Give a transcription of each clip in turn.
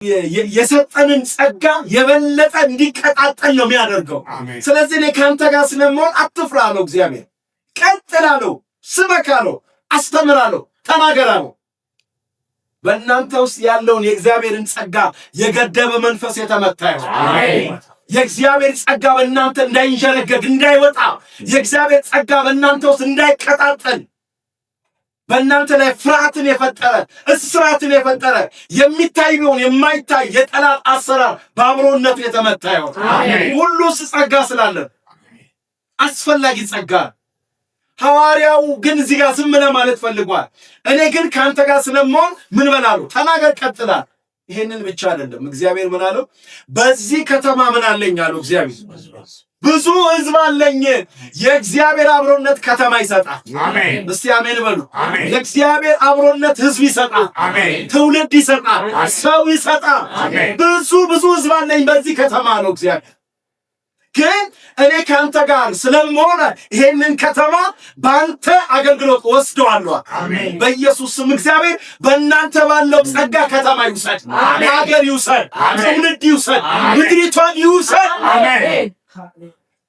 የሰጠንን ጸጋ የበለጠ እንዲቀጣጠል ነው የሚያደርገው። ስለዚህ እኔ ከአንተ ጋር ስለመሆን አትፍራ አለው እግዚአብሔር። ቀጥል አለው፣ ስበክ አለው፣ አስተምር አለው፣ ተናገር አለው። በእናንተ ውስጥ ያለውን የእግዚአብሔርን ጸጋ የገደበ መንፈስ የተመታ ይሁን። የእግዚአብሔር ጸጋ በእናንተ እንዳይንዠረገግ እንዳይወጣ፣ የእግዚአብሔር ጸጋ በእናንተ ውስጥ እንዳይቀጣጠል በእናንተ ላይ ፍርሃትን የፈጠረ፣ እስራትን የፈጠረ፣ የሚታይ ቢሆን የማይታይ የጠላት አሰራር በአብሮነቱ የተመታ ይሁን። ሁሉ ጸጋ ስላለን አስፈላጊ ጸጋ። ሐዋርያው ግን እዚህ ጋር ዝም ለማለት ፈልጓል። እኔ ግን ከአንተ ጋር ስለመሆን ምን በላሉ ተናገር፣ ቀጥላል። ይሄንን ብቻ አይደለም። እግዚአብሔር ምን አለው? በዚህ ከተማ ምን አለኝ አለው እግዚአብሔር። ብዙ ሕዝብ አለኝ። የእግዚአብሔር አብሮነት ከተማ ይሰጣል። እስቲ አሜን በሉ። የእግዚአብሔር አብሮነት ሕዝብ ይሰጣል፣ ትውልድ ይሰጣል፣ ሰው ይሰጣል። ብዙ ብዙ ሕዝብ አለኝ በዚህ ከተማ ነው እግዚአብሔር። ግን እኔ ከአንተ ጋር ስለምሆነ ይሄንን ከተማ በአንተ አገልግሎት ወስደዋለሁ። በኢየሱስ ስም እግዚአብሔር በእናንተ ባለው ጸጋ ከተማ ይውሰድ፣ ሀገር ይውሰድ፣ ትውልድ ይውሰድ፣ ምድሪቷን ይውሰድ።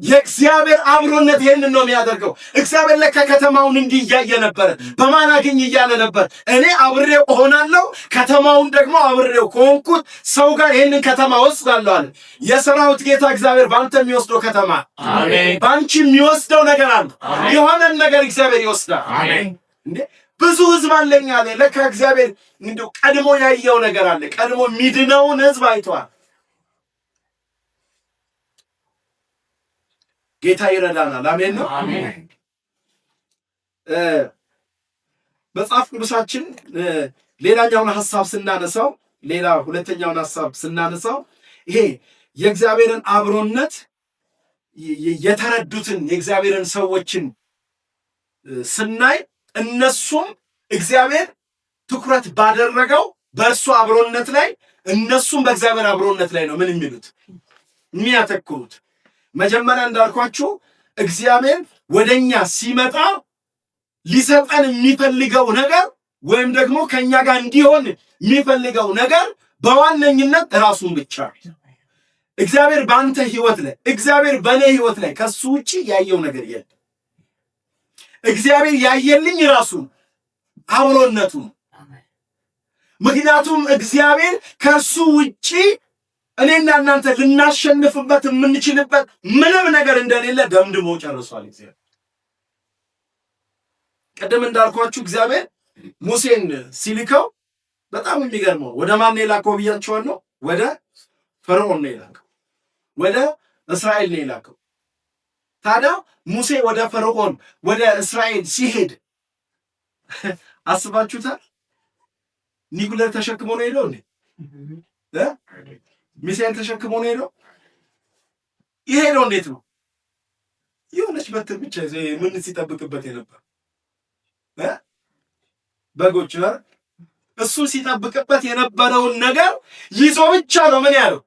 የእግዚአብሔር አብሮነት ይሄንን ነው የሚያደርገው። እግዚአብሔር ለካ ከተማውን እንዲህ እያየ ነበረ። በማን አገኝ እያለ ነበር። እኔ አብሬው እሆናለሁ፣ ከተማውን ደግሞ አብሬው ከሆንኩት ሰው ጋር ይሄንን ከተማ ወስዳለሁ አለ። የሰራዊት ጌታ እግዚአብሔር በአንተ የሚወስደው ከተማ፣ በአንቺ የሚወስደው ነገር አለ። የሆነን ነገር እግዚአብሔር ይወስዳል። እንዴ ብዙ ህዝብ አለኝ አለ። ለካ እግዚአብሔር እንደው ቀድሞ ያየው ነገር አለ። ቀድሞ የሚድነውን ህዝብ አይቷል። ጌታ ይረዳናል። አሜን ነው። መጽሐፍ ቅዱሳችን ሌላኛውን ሐሳብ ስናነሳው፣ ሌላ ሁለተኛውን ሐሳብ ስናነሳው ይሄ የእግዚአብሔርን አብሮነት የተረዱትን የእግዚአብሔርን ሰዎችን ስናይ እነሱም እግዚአብሔር ትኩረት ባደረገው በእርሱ አብሮነት ላይ፣ እነሱም በእግዚአብሔር አብሮነት ላይ ነው ምን የሚሉት የሚያተኩሩት። መጀመሪያ እንዳልኳችሁ እግዚአብሔር ወደኛ ሲመጣ ሊሰጠን የሚፈልገው ነገር ወይም ደግሞ ከኛ ጋር እንዲሆን የሚፈልገው ነገር በዋነኝነት ራሱን ብቻ። እግዚአብሔር በአንተ ህይወት ላይ፣ እግዚአብሔር በእኔ ህይወት ላይ ከሱ ውጭ ያየው ነገር የለም። እግዚአብሔር ያየልኝ ራሱን አብሮነቱ። ምክንያቱም እግዚአብሔር ከእርሱ ውጪ እኔና እናንተ ልናሸንፍበት የምንችልበት ምንም ነገር እንደሌለ ደምድሞ ጨርሷል። እግዚአብሔር ቅድም እንዳልኳችሁ እግዚአብሔር ሙሴን ሲልከው በጣም የሚገርመው ወደ ማን ነው የላከው ብያቸዋለሁ። ወደ ፈርዖን ነው የላከው፣ ወደ እስራኤል ነው የላከው። ታዲያ ሙሴ ወደ ፈርዖን ወደ እስራኤል ሲሄድ አስባችሁታል? ኒኩለር ተሸክሞ ነው ሄደው እንዴ? ሚሳኤል ተሸክሞ ነው ሄደው? የሄደው እንዴት ነው? የሆነች በትር ብቻ ይዞ ምን ሲጠብቅበት የነበር በጎች እሱ ሲጠብቅበት የነበረውን ነገር ይዞ ብቻ ነው ምን ያለው።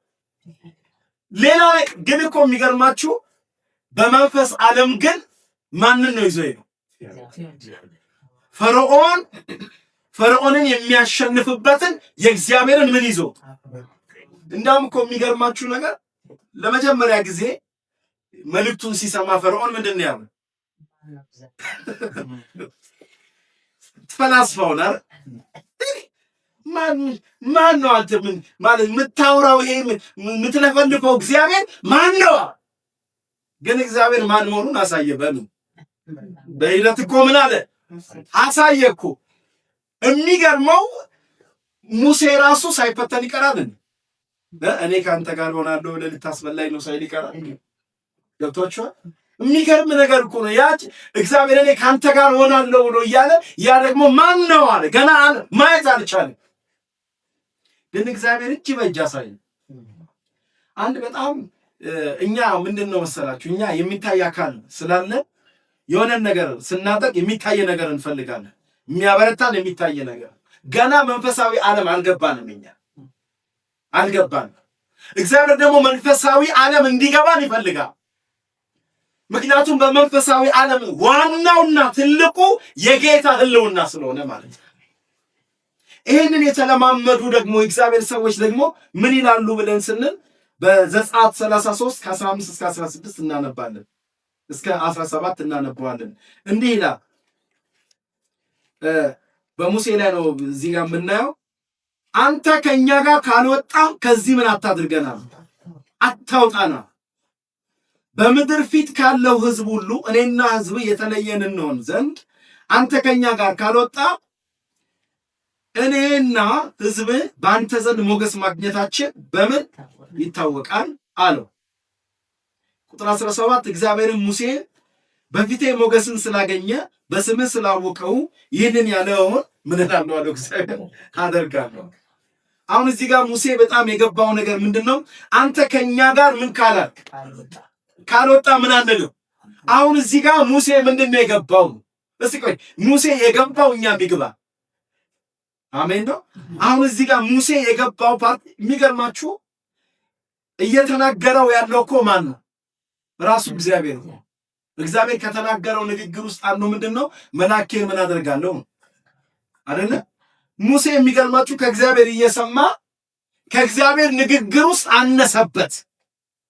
ሌላ ግን እኮ የሚገርማችሁ በመንፈስ ዓለም ግን ማንን ነው ይዞ ሄደው? ፈርዖንን የሚያሸንፍበትን የእግዚአብሔርን ምን ይዞ። እንዳውም እኮ የሚገርማችሁ ነገር ለመጀመሪያ ጊዜ መልእክቱን ሲሰማ ፈርዖን ምንድን ነው ያለው? ፈላስፋውን አይደል? ማን ነው አንተ? ምን ማለት የምታወራው? ይሄ የምትለፈልፈው እግዚአብሔር ማን ነው? ግን እግዚአብሔር ማን መሆኑን አሳየ። በምን በሂደት እኮ ምን አለ አሳየ እኮ። የሚገርመው ሙሴ ራሱ ሳይፈተን ይቀራል። እኔ ከአንተ ጋር ሆናለሁ ብለህ ልታስበላኝ ነው ሳይል ይቀራል። ገብቷችኋል? የሚገርም ነገር እኮ ነው። ያ እግዚአብሔር እኔ ከአንተ ጋር ሆናለሁ ብሎ እያለ ያ ደግሞ ማን ነው አለ። ገና ማየት አልቻለም። ግን እግዚአብሔር እጅ በእጅ አሳየ። አንድ በጣም እኛ ምንድን ነው መሰላችሁ፣ እኛ የሚታይ አካል ስላለ የሆነን ነገር ስናጠቅ የሚታይ ነገር እንፈልጋለን። የሚያበረታን የሚታይ ነገር። ገና መንፈሳዊ ዓለም አልገባንም፣ እኛ አልገባንም። እግዚአብሔር ደግሞ መንፈሳዊ ዓለም እንዲገባን ይፈልጋል። ምክንያቱም በመንፈሳዊ ዓለም ዋናውና ትልቁ የጌታ ሕልውና ስለሆነ ማለት ነው። ይህንን የተለማመዱ ደግሞ የእግዚአብሔር ሰዎች ደግሞ ምን ይላሉ ብለን ስንል በዘጸአት 33 ከ15 እስከ 16 እናነባለን፣ እስከ 17 እናነባዋለን። እንዲህ ይላል። በሙሴ ላይ ነው እዚህ ጋር የምናየው። አንተ ከእኛ ጋር ካልወጣህ ከዚህ ምን አታድርገናል፣ አታውጣና። በምድር ፊት ካለው ሕዝብ ሁሉ እኔና ሕዝብህ የተለየን እንሆን ዘንድ አንተ ከእኛ ጋር ካልወጣህ እኔና ሕዝብህ በአንተ ዘንድ ሞገስ ማግኘታችን በምን ይታወቃል አለው። ቁጥር 17 እግዚአብሔርም ሙሴን በፊቴ ሞገስን ስላገኘህ በስምህ ስላወቅሁህ ይህንን ያለኸውን ምን እላለሁ አለው እግዚአብሔር፣ አደርጋለሁ። አሁን እዚህ ጋር ሙሴ በጣም የገባው ነገር ምንድን ነው? አንተ ከእኛ ጋር ምን ካላልክ ካልወጣህ ምን አንልም። አሁን እዚህ ጋር ሙሴ ምንድን ነው የገባው? እስቲ ቆይ፣ ሙሴ የገባው እኛም ይግባ። አሜን ነው። አሁን እዚህ ጋር ሙሴ የገባው part የሚገርማችሁ እየተናገረው ያለው እኮ ማን ነው? ራሱ እግዚአብሔር ነው። እግዚአብሔር ከተናገረው ንግግር ውስጥ አንዱ ምንድን ነው? መላኬን ምን አደርጋለሁ አይደለ? ሙሴ የሚገርማችሁ ከእግዚአብሔር እየሰማ ከእግዚአብሔር ንግግር ውስጥ አነሰበት፣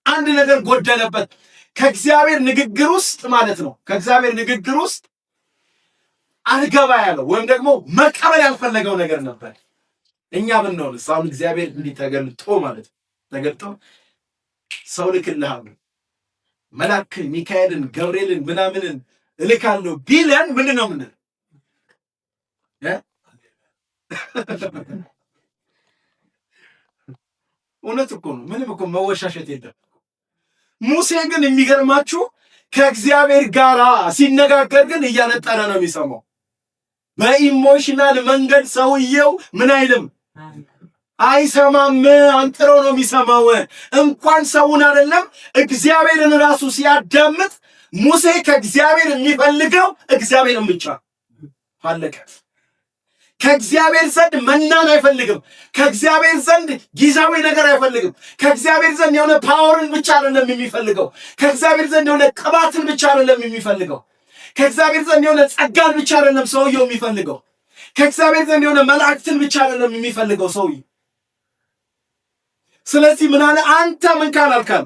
አንድ ነገር ጎደለበት። ከእግዚአብሔር ንግግር ውስጥ ማለት ነው። ከእግዚአብሔር ንግግር ውስጥ አልገባ ያለው ወይም ደግሞ መቀበል ያልፈለገው ነገር ነበር። እኛ ብንሆንስ አሁን እግዚአብሔር እንዲህ ተገልጦ ማለት ነው፣ ተገልጦ ሰው ልክልሃለሁ፣ መላክን ሚካኤልን ገብርኤልን ምናምንን እልካለሁ ቢለን ምንድን ነው ምንል? እውነት እኮ ነው። ምንም እኮ መወሻሸት የለም። ሙሴ ግን የሚገርማችሁ ከእግዚአብሔር ጋር ሲነጋገር ግን እያነጠረ ነው የሚሰማው። በ emotional መንገድ ሰውየው ምን አይልም፣ አይሰማም። አንጥሮ ነው የሚሰማው። እንኳን ሰውን አይደለም እግዚአብሔርን ራሱ ሲያዳምጥ ሙሴ ከእግዚአብሔር የሚፈልገው እግዚአብሔርን ብቻ፣ አለቀ። ከእግዚአብሔር ዘንድ መናን አይፈልግም። ከእግዚአብሔር ዘንድ ጊዜያዊ ነገር አይፈልግም። ከእግዚአብሔር ዘንድ የሆነ power ን ብቻ አይደለም የሚፈልገው። ከእግዚአብሔር ዘንድ የሆነ ቅባትን ብቻ አይደለም የሚፈልገው። ከእግዚአብሔር ዘንድ የሆነ ጸጋን ብቻ አይደለም ሰውየው የሚፈልገው። ከእግዚአብሔር ዘንድ የሆነ መላእክትን ብቻ አይደለም የሚፈልገው ሰውየው። ስለዚህ ምን አለ? አንተ ምን ካላልካል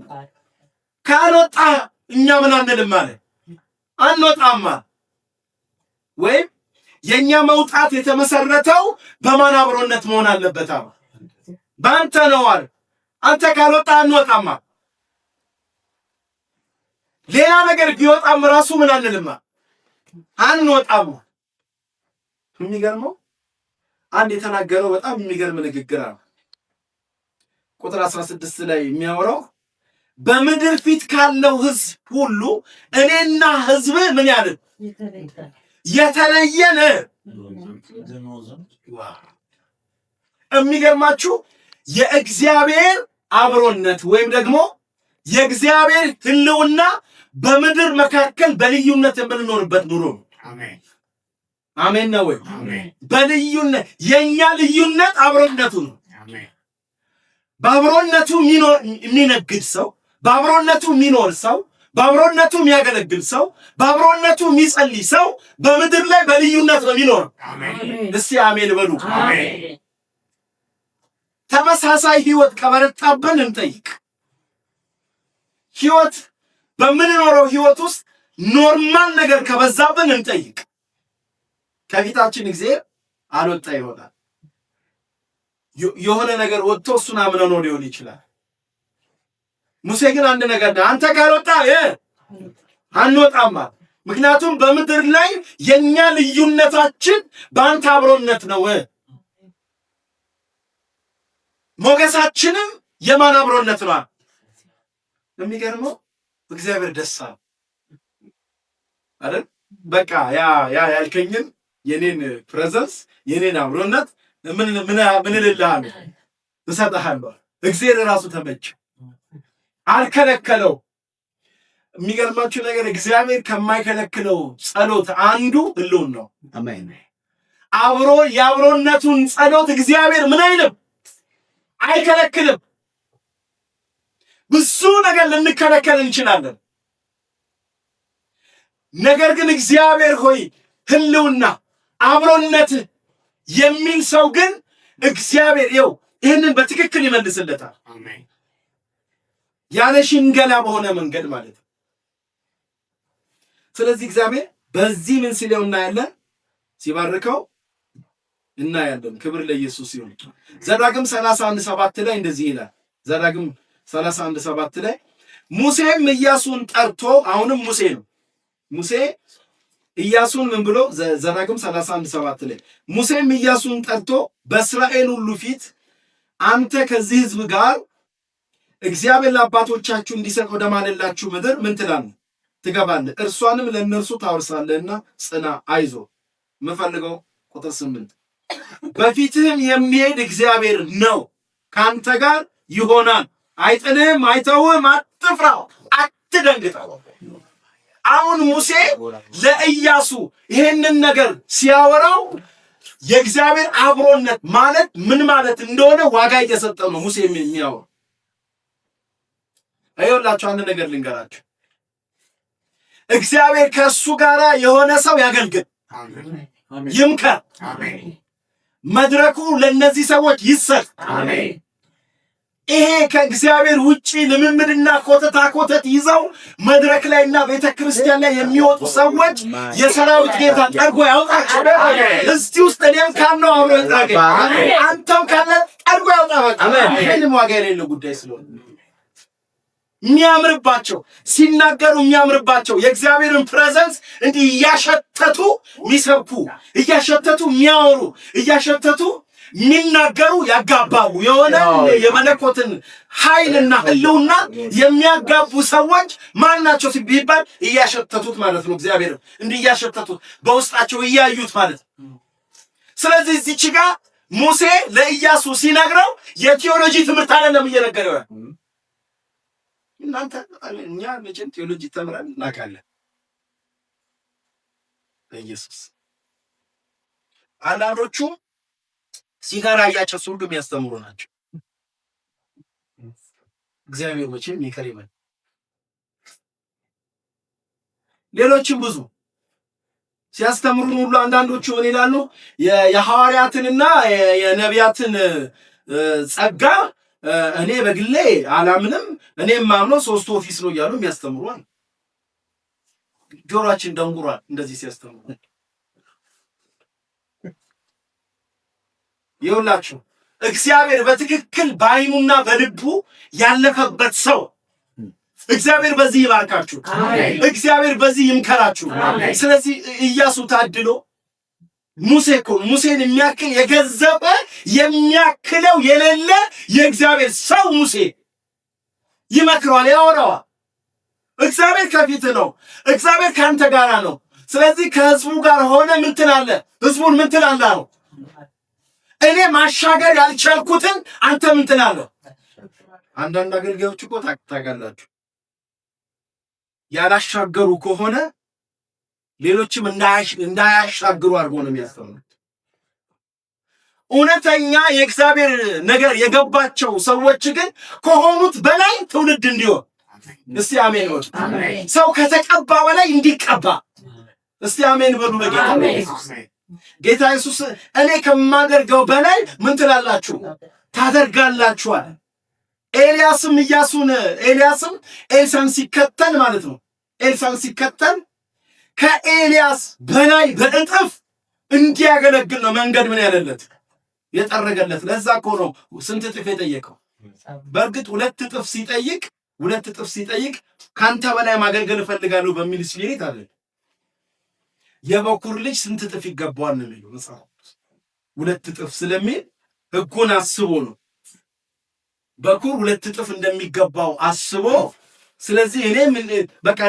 ካልወጣህ እኛ ምን አንልም አለ፣ አንወጣማ። ወይም የእኛ መውጣት የተመሰረተው በማን አብሮነት መሆን አለበት? አለ፣ በአንተ ነው አለ። አንተ ካልወጣህ አንወጣማ። ሌላ ነገር ቢወጣም ራሱ ምን አንልማ፣ አንወጣም። የሚገርመው አንድ የተናገረው በጣም የሚገርም ንግግር አለ። ቁጥር 16 ላይ የሚያወራው በምድር ፊት ካለው ሕዝብ ሁሉ እኔና ሕዝብህ ምን ያልን የተለየን። የሚገርማችሁ የእግዚአብሔር አብሮነት ወይም ደግሞ የእግዚአብሔር ሕልውና በምድር መካከል በልዩነት የምንኖርበት ኑሮ ነው። አሜን ነው ወይ? በልዩነት የእኛ ልዩነት አብሮነቱ ነው። በአብሮነቱ የሚነግድ ሰው፣ በአብሮነቱ የሚኖር ሰው፣ በአብሮነቱ የሚያገለግል ሰው፣ በአብሮነቱ የሚጸልይ ሰው በምድር ላይ በልዩነት ነው የሚኖር። እስቲ አሜን በሉ። ተመሳሳይ ህይወት ከበረታብን እንጠይቅ። ህይወት በምንኖረው ህይወት ውስጥ normal ነገር ከበዛብን እንጠይቅ። ከፊታችን እግዚአብሔር አልወጣ ይሆናል። የሆነ ነገር ወጥቶ እሱን አምነው ነው ሊሆን ይችላል። ሙሴ ግን አንድ ነገር፣ አንተ ካልወጣህ አንወጣማ። ምክንያቱም በምድር ላይ የኛ ልዩነታችን በአንተ አብሮነት ነው። ሞገሳችንም የማን አብሮነት ነው? የሚገርመው እግዚአብሔር ደስ አለ አይደል? በቃ ያ ያ ያልከኝን የኔን presence የኔን አብሮነት ምን ምን ምን እልልሃለሁ፣ እሰጥሃለሁ። እግዚአብሔር ራሱ ተመቸው፣ አልከለከለው። የሚገርማችሁ ነገር እግዚአብሔር ከማይከለክለው ጸሎት አንዱ ህልውና ነው። አብሮ የአብሮነቱን ጸሎት እግዚአብሔር ምን አይልም፣ አይከለክልም። ብዙ ነገር ልንከለከል እንችላለን። ነገር ግን እግዚአብሔር ሆይ ህልውና አብሮነት የሚል ሰው ግን እግዚአብሔር ይኸው ይህንን በትክክል ይመልስለታል። ያለ ሽንገላ በሆነ መንገድ ማለት ነው። ስለዚህ እግዚአብሔር በዚህ ምን ሲለው እናያለን፣ ሲባርከው እናያለን። ክብር ለኢየሱስ ይሁን። ዘዳግም 31:7 ላይ እንደዚህ ይላል። ዘዳግም 31:7 ላይ ሙሴም ኢያሱን ጠርቶ፣ አሁንም ሙሴ ነው። ሙሴ ኢያሱን ምን ብሎ፣ ዘዳግም 31:7 ላይ ሙሴም ኢያሱን ጠርቶ በእስራኤል ሁሉ ፊት አንተ ከዚህ ሕዝብ ጋር እግዚአብሔር ለአባቶቻችሁ እንዲሰጥ ወደ ማለላችሁ ምድር ምን ትላለህ? ትገባለህ፣ እርሷንም ለእነርሱ ታወርሳለህና ጽና፣ አይዞህ። የምፈልገው ቁጥር 8፣ በፊትህም የሚሄድ እግዚአብሔር ነው፣ ከአንተ ጋር ይሆናል፣ አይጥልህም፣ አይተውህም፣ አትፍራው፣ አትደንግጠው። አሁን ሙሴ ለኢያሱ ይሄንን ነገር ሲያወራው የእግዚአብሔር አብሮነት ማለት ምን ማለት እንደሆነ ዋጋ እየሰጠ ነው ሙሴ የሚያወራው። ይኸውላችሁ አንድ ነገር ልንገራችሁ። እግዚአብሔር ከእሱ ጋር የሆነ ሰው ያገልግል፣ ይምከር። መድረኩ ለእነዚህ ሰዎች ይሰጥ። ይሄ ከእግዚአብሔር ውጪ ልምምድና ኮተታ ኮተት ይዘው መድረክ ላይና ቤተ ክርስቲያን ላይ የሚወጡ ሰዎች የሰራዊት ጌታ ጠርጎ ያውጣቸው። እዚህ ውስጥ እኔም ካለው አብሮ ይጥረገኝ፣ አንተም ካለ ጠርጎ ያውጣ። በቃ ምንም ዋጋ የሌለው ጉዳይ ስለሆነ የሚያምርባቸው ሲናገሩ የሚያምርባቸው የእግዚአብሔርን presence እንዲህ እያሸተቱ የሚሰብኩ፣ እያሸተቱ የሚያወሩ፣ እያሸተቱ የሚናገሩ፣ ያጋባሉ። የሆነ የመለኮትን ኃይልና ሕልውና የሚያጋቡ ሰዎች ማን ናቸው ቢባል እያሸተቱት ማለት ነው። እግዚአብሔር እንዲህ እያሸተቱት በውስጣቸው እያዩት ማለት ነው። ስለዚህ እዚች ጋር ሙሴ ለኢያሱ ሲነግረው የቴዎሎጂ ትምህርት አይደለም እየነገረው። እናንተ እኛ መቼም ቴዎሎጂ ተምረን እናውቃለን። በኢየሱስ አንዳንዶቹ ሲጋራ እያጨሱ ሁሉ የሚያስተምሩ ናቸው። እግዚአብሔር መቼም ይቅር ይበል። ሌሎችም ብዙ ሲያስተምሩን ሁሉ አንዳንዶቹ ምን ይላሉ? የሐዋርያትንና የነቢያትን ጸጋ እኔ በግሌ አላምንም፣ እኔ የማምነው ሶስቱ office ነው እያሉ የሚያስተምሩ አሉ። ጆሮአችን ደንጉሯል እንደዚህ ሲያስተምሩ። ይኸውላችሁ እግዚአብሔር በትክክል በዓይኑና በልቡ ያለፈበት ሰው እግዚአብሔር በዚህ ይባርካችሁ፣ እግዚአብሔር በዚህ ይምከራችሁ። ስለዚህ ኢያሱ ታድሎ ሙሴ እኮ ሙሴን የሚያክል የገዘፈ የሚያክለው የሌለ የእግዚአብሔር ሰው ሙሴ ይመክረዋል፣ ያወራዋል። እግዚአብሔር ከፊት ነው። እግዚአብሔር ከአንተ ጋር ነው። ስለዚህ ከህዝቡ ጋር ሆነ ምን ትላለህ? ህዝቡን ምን ትላለህ አለው። እኔ ማሻገር ያልቻልኩትን አንተ ምን ትላለህ? አንዳንድ አገልጋዮች እኮ ታውቃላችሁ፣ ያላሻገሩ ከሆነ ሌሎችም እንዳያሻግሩ አድርጎ ነው የሚያስተምሩት። እውነተኛ የእግዚአብሔር ነገር የገባቸው ሰዎች ግን ከሆኑት በላይ ትውልድ እንዲሆን እስቲ አሜን በሉ። ሰው ከተቀባ በላይ እንዲቀባ እስቲ አሜን በሉ። በጌታ ጌታ ኢየሱስ እኔ ከማደርገው በላይ ምን ትላላችሁ? ታደርጋላችኋል። ኤልያስም ኢያሱን ኤልያስም ኤልሳን ሲከተል ማለት ነው። ኤልሳን ሲከተል ከኤልያስ በላይ በእጥፍ እንዲያገለግል ነው መንገድ ምን ያለለት የጠረገለት። ለዛ እኮ ነው ስንት እጥፍ የጠየቀው። በእርግጥ 2 እጥፍ ሲጠይቅ ከአንተ በላይ ማገልገል እፈልጋለሁ በሚል spirit አለ። የበኩር ልጅ ስንት እጥፍ ይገባዋል ነው የሚለው መጽሐፍ። 2 እጥፍ ስለሚል ሕጉን አስቦ ነው፣ በኩር 2 እጥፍ እንደሚገባው አስቦ፣ ስለዚህ እኔ በቃ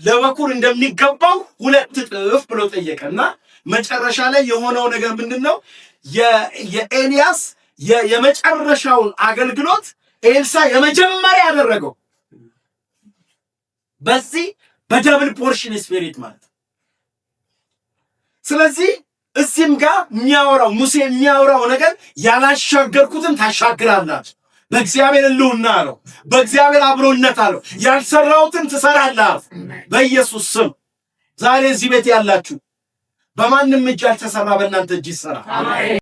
ለበኩር እንደሚገባው 2 እጥፍ ብሎ ጠየቀ እና መጨረሻ ላይ የሆነው ነገር ምንድን ነው? የኤልያስ የመጨረሻውን አገልግሎት ኤልሳ የመጀመሪያ ያደረገው በዚህ በ double portion spirit ማለት። ስለዚህ እዚህም ጋር የሚያወራው ሙሴ የሚያወራው ነገር ያላሻገርኩትን ታሻግራላችሁ በእግዚአብሔር ሕልውና አለው፣ በእግዚአብሔር አብሮነት አለው። ያልሰራሁትን ትሰራለህ በኢየሱስ ስም። ዛሬ እዚህ ቤት ያላችሁ በማንም እጅ ያልተሰራ በእናንተ እጅ ይሰራ።